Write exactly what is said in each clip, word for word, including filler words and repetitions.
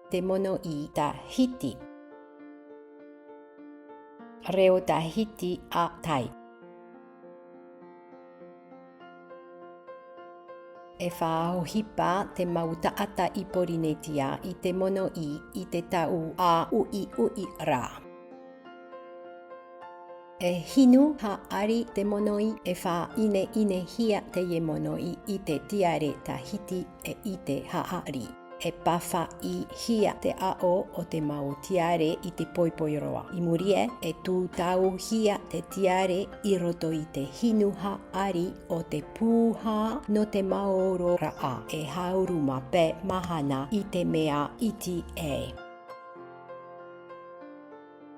te monoʻi Tahiti. Reo Tahiti a tai. E faʻaʻohipa te mau taʻata i Porinetia i te monoʻi i te tau a uʻiuʻi ra. E hinu haʻari te monoʻi, e faʻaineine hia teie monoʻi i te tiare Tahiti e i te haʻari. E pafaʻi hia te aʻo o te mau tiare i te poipoi roa. I muri aʻe, e tūtau hia te tiare i roto i te hinu haʻari o te pūhā nō te maoro raʻa, e hauruma pae mahana i te mea iti aʻe.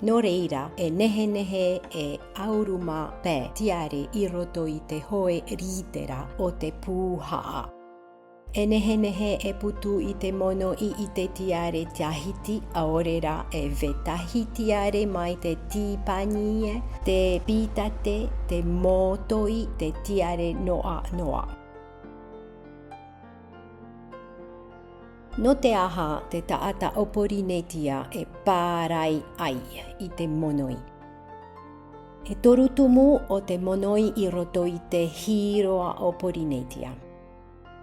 Nō reira, e nehenehe e hauruma pae tiare i roto i te hoe rītera o te pūhā. E nehenehe e putu i te monoʻi i te tiare Tahiti, ʻaore rā e vetahi tiare mai te tīpani, te pītate, te mōtoi, te tiare noʻanoʻa. Nō te aha te taʻata o Porinetia e pārai ai i te monoʻi? E toru tumu o te monoʻi i roto i te hīroa o Porinetia.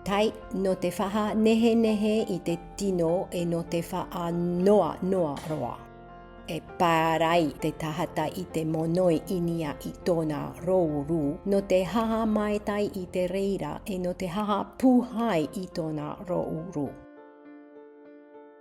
Tai, nō te faʻanehenehe i te tino e nō te faʻanoanoa roa. E pārai te taʻata i te monoʻi i niʻa i tōna rouru, nō te haʻamātaitai i te reira e nō te haʻapūhai i tōna rouru.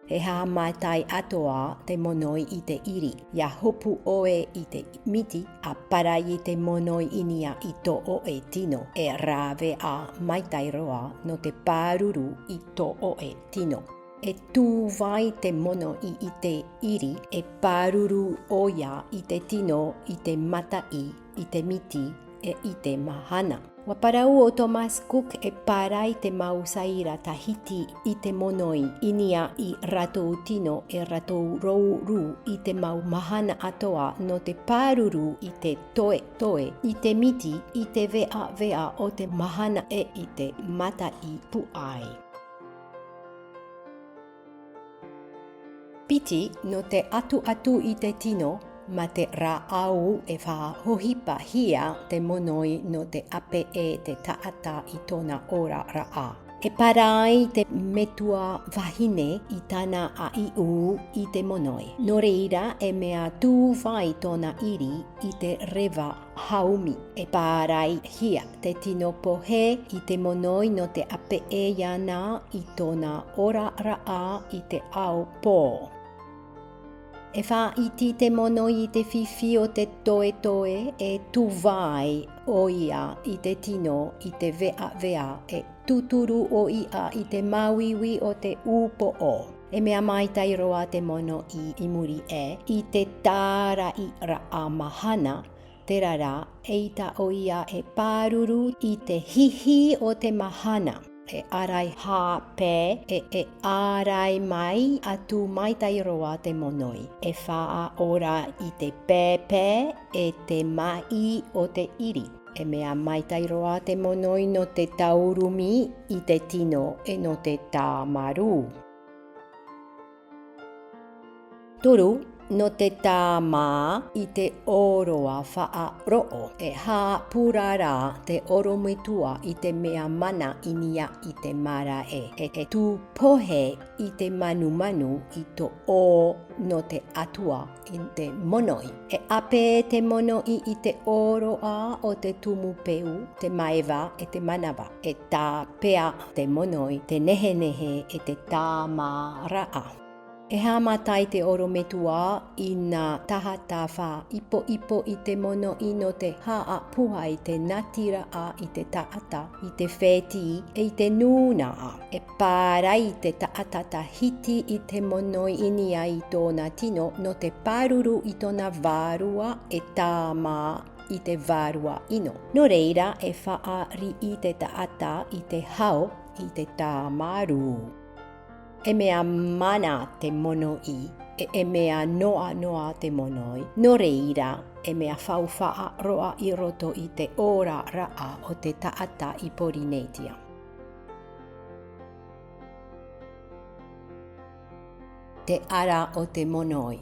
E haʻamātaitai atoʻa te monoʻi i te ʻiri, ʻia hopu ʻoe i te miti, ʻa pārai te monoʻi i niʻa i tō ʻoe tino, e rāveʻa maitaʻi roa nō te pāruru i tō ʻoe tino. E tūvai te monoʻi i te ʻiri, e pāruru ʻoia i te tino, i te mataʻi, i te miti, e i te mahana. ʻUa parau ʻo Thomas Cook e pārai te mau saira Tahiti i te monoʻi i niʻa i rātou tino e rātou rouru i te mau mahana atoʻa nō te pāruru i te toetoe, i te miti, i te veʻaveʻa o te mahana e i te mataʻi pūai. Piti, nō te atuatu i te tino, mā te rāʻau e faʻaʻohipahia te monoʻi nō te ʻāpeʻe te taʻata i tōna oraraʻa. E pārai te metua vahine i tāna ʻaiū i te monoʻi. Nō reira, e mea tūvai tōna ʻiri i te reva haumi. E pāraihia te tino pohe i te monoʻi nō te ʻāpeʻe iāna i tōna oraraʻa i te ao pō. E faʻaiti te monoʻi i te fifi o te toetoe, e tūvai ʻoia i te tino, i te veʻaveʻa, e tūturu ʻoia i te māuiui o te ʻūpoʻo. E mea maitaʻi roa te monoʻi i muri aʻe i te tāraʻiraʻa mahana, terā rā, eʻita ʻoia e pāruru i te hihi o te mahana. E ʻārai hāpae, e, e ʻārai mai atu maitaʻi roa te monoʻi. E faʻaora i te pēpē, e te maʻi o te ʻiri. E mea maitaʻi roa te monoʻi nō te taurumi i te tino e nō te tāmarū. Toru, nō te tāmā i te ʻōroʻa faʻaroʻo, e haʻapurara te ʻorometua i te mea mana i niʻa i te marae, e, e tū pohe i te manumanu i tō ʻō nō te Atua i te monoʻi. E ʻāpeʻe te monoʻi i te ʻōroʻa o te tumu peu, te maeva e te manava. E tāpeʻa te monoʻi, te nehenehe e te tāmāraʻa. E haʻamata i te ʻorometua i nā taʻata faʻaipoipo i te monoʻi nō te haʻapūhai i te natiraʻa i te taʻata, i te fētiʻi, e i te nūnaʻa. E pārai te taʻata Tahiti i te monoʻi i niʻa i tōna tino nō te pāruru i tōna vārua e tāmā i te vārua ʻino. Nō reira, e fāriʻi te taʻata i te hau i te tāmarū. E mea mana te monoʻi, e, e mea noʻanoʻa te monoʻi. Nō reira, e mea faufaʻa roa i roto i te oraraʻa o te taʻata i Porinetia. Te ara o te monoi.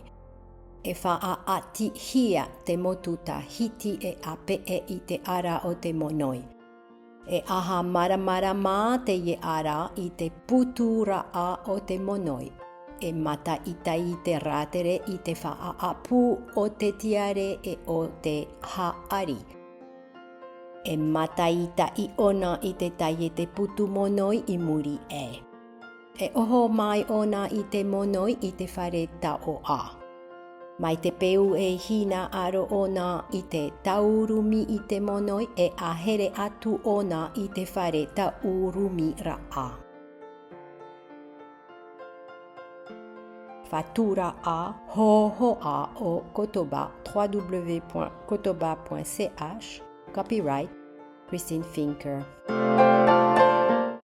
E faʻaʻatihia te motu tahiti e ʻapeʻe i te ara o te monoi. E aha māramarama teie ara i te puturaʻa o te monoi. E mataʻitaʻi te rātere i te faʻaʻapu o te tiare e o te haʻari. E mataʻitaʻi ʻona i te taiete putu monoi i muri aʻe. E oho mai ʻona i te monoi i te fare taoʻa. Mai te peu e hinaʻaro ʻona i te taurumi i te monoi, e ʻahere atu ʻona i te fare taurumi raʻa. Faturaʻa hōhoʻa o Kotoba, trois w point kotoba point c h, copyright Christine Finker.